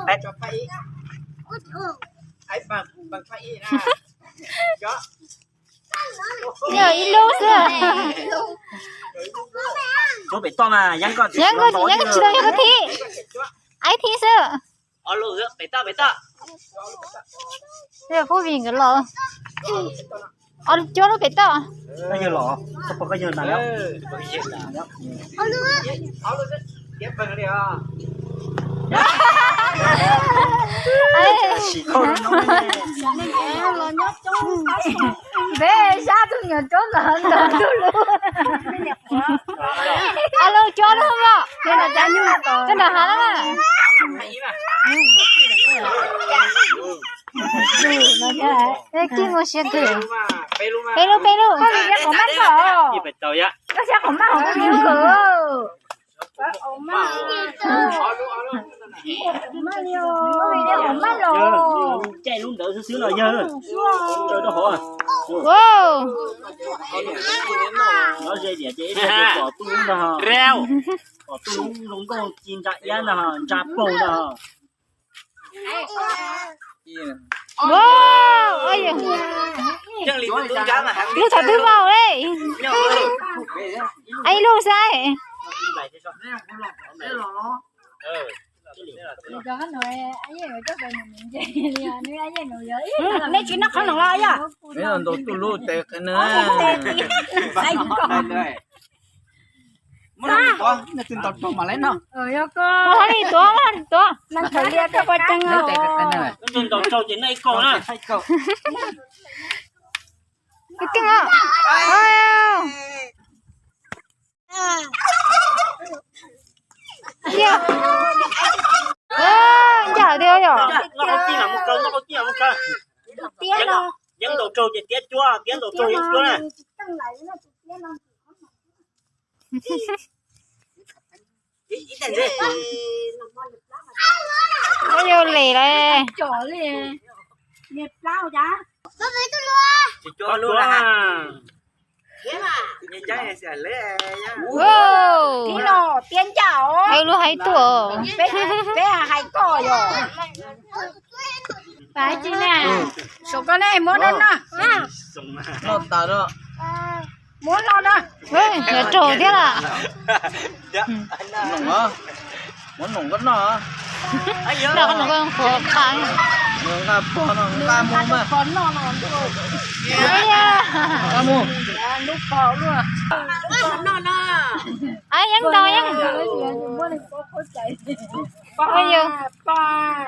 Peb. Yog ib lub xwb. Yeeb koj tsis yeeb tsis tau yog koj thib. Aib thib xwb. Yog Phub Vim nkawd los. Cuab lub pem toj. Npeb sab tus nyuam roob ntawd ntawd tus lub. Au lub cuab lub os. Cov nram hav na. Kib mus siab kawg. Peb lub, peb lub. Koj xyav qhov maj hauv koj li kawg. Caij lub ntawd xwb xwb los yawg. Raws rau hauv. Nov ze diam ces ib tug pom tuj lub ntag. Pom tuj lub zoo nkauj ci ntsa iab ntag, ntsa paug ntag. Lub thaum twg vau li. Ib lub xwb. Nej tsis noj qhov no los yog? Ntaus tuj lub tes qhov no. Muab li tuav, nej twb ntaus raug mam li noj. Muab li tuav, muab li tuav. Ntaus raug ces noj ib kaug na. Ib keej os. Ncaj tiag yom. Yeeb ntaus raug ces tiab cuab, tiab ntaus raug yeeb cuab na. Yog li lawm. Lub hais tuaj. Saum koj ne, muab no noj. Muab no noj. Yuav raug thiab lawm. Muab noom koj noj. Noj koj noom koj qhuav qa. Nqa pog no, nqa mus mas. Nqa mus. Yeeb ntau yeeb.